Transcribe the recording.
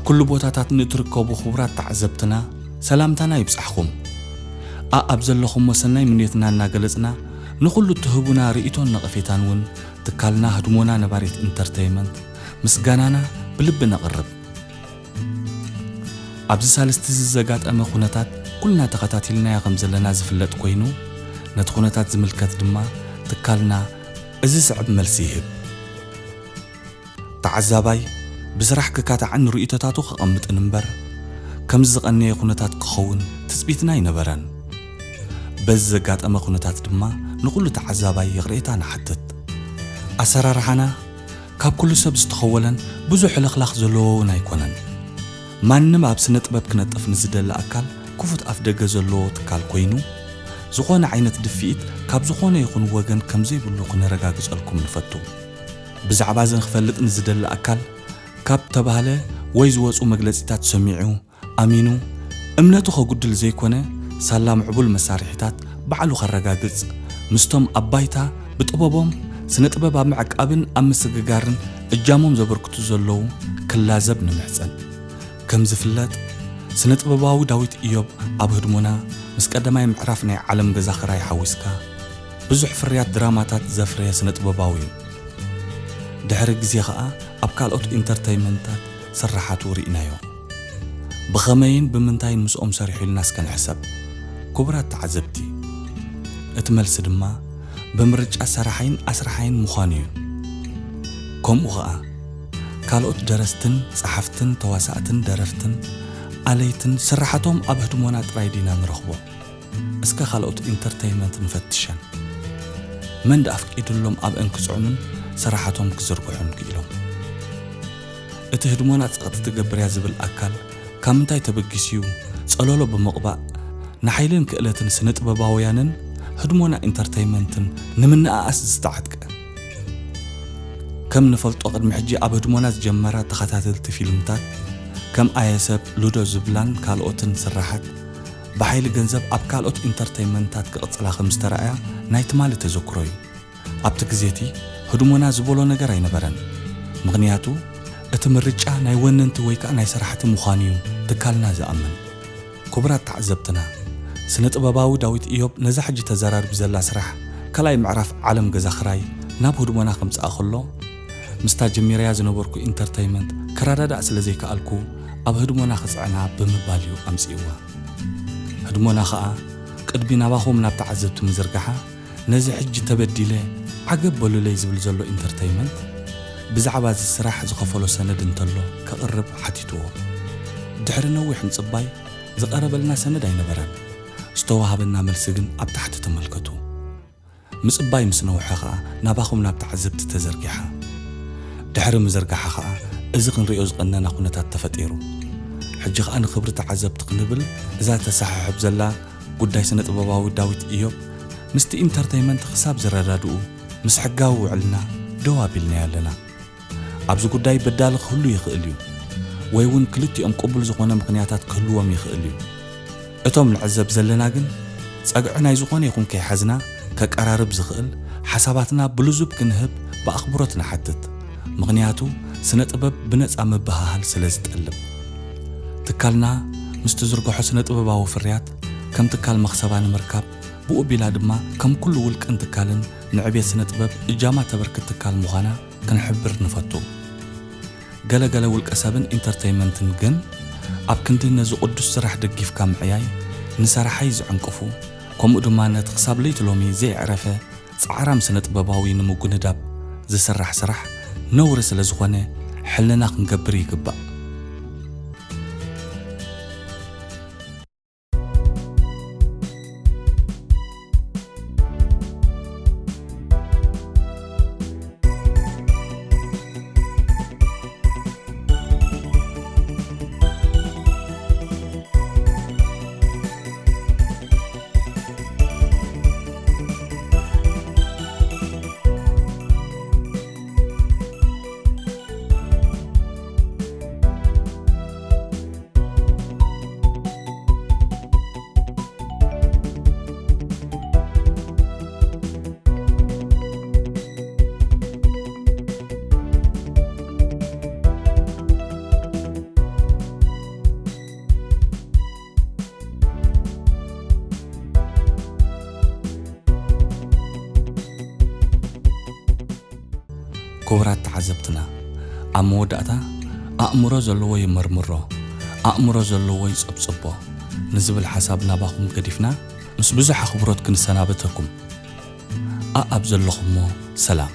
ኩሉ ቦታታት ንእትርከቡ ክቡራት ተዓዘብትና ሰላምታና ይብጻሕኹም። ኣኣብ ዘለኹሞ ሰናይ ምንዮትና እናገለጽና ንኹሉ እትህቡና ርእይቶን ነቐፌታን እውን ትካልና ህድሞና ነባሪት ኢንተርተይመንት ምስጋናና ብልቢ ነቕርብ። ኣብዚ ሳልስቲ እዚ ዘጋጠመ ኩነታት ኩልና ተኸታቲልናዮ ከም ዘለና ዝፍለጥ ኮይኑ፣ ነቲ ኩነታት ዝምልከት ድማ ትካልና እዚ ስዕብ መልሲ ይህብ። ተዓዛባይ ብስራሕ ክካታዕን ርእይቶታቱ ከቐምጥን እምበር፣ ከምዚ ዝቐነየ ኩነታት ክኸውን ትጽቢትና ኣይነበረን። በዚ ዘጋጠመ ኩነታት ድማ ንኹሉ ተዓዛባይ ይቕሬታ ንሓትት። ኣሰራርሓና ካብ ኩሉ ሰብ ዝተኸወለን ብዙሕ ሕልኽላኽ ዘለዎ እውን ኣይኮነን። ማንም ኣብ ስነ ጥበብ ክነጥፍ ንዝደሊ ኣካል ክፉት ኣፍ ደገ ዘለዎ ትካል ኮይኑ፣ ዝኾነ ዓይነት ድፍኢት ካብ ዝኾነ ይኹን ወገን ከም ዘይብሉ ክነረጋግጸልኩም ንፈቱ። ብዛዕባ እዚ ንኽፈልጥ ንዝደሊ ኣካል ካብ ተባህለ ወይ ዝወጹ መግለጺታት ሰሚዑ፣ ኣሚኑ፣ እምነቱ ከጉድል ዘይኮነ፣ ሳላ ምዕቡል መሳርሒታት ባዕሉ ከረጋግጽ፣ ምስቶም ኣብ ባይታ ብጥበቦም ስነ ጥበብ ኣብ ምዕቃብን ኣብ ምስግጋርን እጃሞም ዘበርክቱ ዘለዉ ክላዘብ ንምሕጸን። ከም ዝፍለጥ፣ ስነ ጥበባዊ ዳዊት ኢዮብ ኣብ ህድሞና ምስ ቀዳማይ ምዕራፍ ናይ ዓለም ገዛ ኽራይ ሓዊስካ ብዙሕ ፍርያት ድራማታት ዘፍረየ ስነ ጥበባዊ እዩ። ድሕሪ ግዜ ኸኣ ኣብ ካልኦት ኢንተርተይመንታት ስርሓቱ ርኢናዮ። ብኸመይን ብምንታይን ምስኦም ሰሪሑ ኢልና እስከ ንሕሰብ። ክቡራት ተዓዘብቲ፣ እቲ መልሲ ድማ ብምርጫ ሰራሓይን ኣስራሓይን ምዃኑ እዩ። ከምኡ ኸኣ ካልኦት ደረስትን ጸሓፍትን ተዋሳእትን ደረፍትን ኣለይትን ስርሓቶም ኣብ ህድሞና ጥራይ ዲና ንረኽቦ? እስከ ካልኦት ኢንተርተይመንት ንፈትሸን። መን ደኣ ኣፍቂድሎም ኣብአን ክጽዕኑን ስራሓቶም ክዝርግሑን ክኢሎም? እቲ ህድሞና ጸቕጢ ትገብር እያ ዝብል ኣካል ካብ ምንታይ ተበጊሱ እዩ ጸለሎ ብምቕባእ ንሓይልን ክእለትን ስነ ጥበባውያንን ህድሞና ኢንተርተይመንትን ንምንእኣስ ዝተዓጥቀ? ከም ንፈልጦ ቅድሚ ሕጂ ኣብ ህድሞና ዝጀመራ ተኸታተልቲ ፊልምታት ከም ኣየሰብ፣ ሉዶ ዝብላን ካልኦትን ስራሓት ብሓይሊ ገንዘብ ኣብ ካልኦት ኢንተርተይመንታት ክቕጽላ ከም ዝተራእያ ናይ ትማሊ ተዘክሮ እዩ። ኣብቲ ግዜ እቲ ህድሞና ዝበሎ ነገር ኣይነበረን። ምኽንያቱ እቲ ምርጫ ናይ ወነንቲ ወይ ከኣ ናይ ሰራሕቲ ምዃኑ እዩ ትካልና ዝኣምን። ክቡራት ተዓዘብትና፣ ስነ ጥበባዊ ዳዊት ኢዮብ ነዛ ሕጂ ተዘራርብ ዘላ ስራሕ ካልኣይ ምዕራፍ ዓለም ገዛ ኽራይ ናብ ህድሞና ከምጽኣ ከሎ፣ ምስታ ጀሚረያ ዝነበርኩ ኢንተርተይመንት ክረዳዳእ ስለ ዘይከኣልኩ ኣብ ህድሞና ክጽዕና ብምባል እዩ ኣምጺእዋ። ህድሞና ኸኣ ቅድሚ ናባኹም ናብ ተዓዘብቲ ምዝርጋሓ፣ ነዚ ሕጂ ተበዲለ ዓገብ በሉለይ ዝብል ዘሎ ኢንተርተይመንት ብዛዕባ እዚ ስራሕ ዝኸፈሎ ሰነድ እንተሎ ከቕርብ ሓቲትዎ። ድሕሪ ነዊሕ ምጽባይ ዝቐረበልና ሰነድ ኣይነበረን። ዝተዋህበና መልሲ ግን ኣብ ታሕቲ ተመልከቱ። ምጽባይ ምስ ነውሐ ኸኣ ናባኹም ናብ ተዓዘብቲ ተዘርጊሓ። ድሕሪ ምዝርጋሓ ኸኣ እዚ ክንሪኦ ዝቐነና ኩነታት ተፈጢሩ። ሕጂ ኸኣ ንኽብሪ ተዓዘብቲ ክንብል እዛ ተሰሓሕብ ዘላ ጉዳይ ስነ ጥበባዊ ዳዊት ኢዮብ ምስቲ ኢንተርተይመንት ክሳብ ዝረዳድኡ ምስ ሕጋዊ ውዕልና ደው ኣቢልናዮ ኣለና። ኣብዚ ጉዳይ በዳሊ ክህሉ ይኽእል እዩ፣ ወይ እውን ክልቲኦም ቅቡል ዝኾነ ምኽንያታት ክህልዎም ይኽእል እዩ። እቶም ንዕዘብ ዘለና ግን ጸግዒ ናይ ዝኾነ ይኹን ከይሓዝና ከቀራርብ ዝኽእል ሓሳባትና ብልዙብ ክንህብ ብኣኽብሮት ንሓትት። ምኽንያቱ ስነ ጥበብ ብነጻ ምብህሃል ስለ ዝጠልብ። ትካልና ምስ ትዝርግሖ ስነ ጥበባዊ ፍርያት ከም ትካል መኽሰባ ንምርካብ ብኡ ቢላ ድማ ከም ኩሉ ውልቅን ትካልን ንዕቤት ስነ ጥበብ እጃማ ተበርክት ትካል ምዃና ክንሕብር ንፈቱ። ገለ ገለ ውልቀ ሰብን ኢንተርተይመንትን ግን ኣብ ክንዲ ነዚ ቅዱስ ስራሕ ደጊፍካ ምዕያይ ንሰራሓይ ዝዕንቅፉ፣ ከምኡ ድማ ነቲ ክሳብ ለይቲ ሎሚ ዘየዕረፈ ጻዕራም ስነ ጥበባዊ ንምጉንዳብ ዝስራሕ ስራሕ ነውሪ ስለ ዝኾነ ሕልና ክንገብር ይግባእ። ክቡራት ተዓዘብትና፣ ኣብ መወዳእታ ኣእምሮ ዘለዎ ይመርምሮ፣ ኣእምሮ ዘለዎ ይጸብጽቦ ንዝብል ሓሳብ ናባኹም ገዲፍና፣ ምስ ብዙሕ ኣኽብሮት ክንሰናበተኩም። ኣኣብ ዘለኹሞ ሰላም።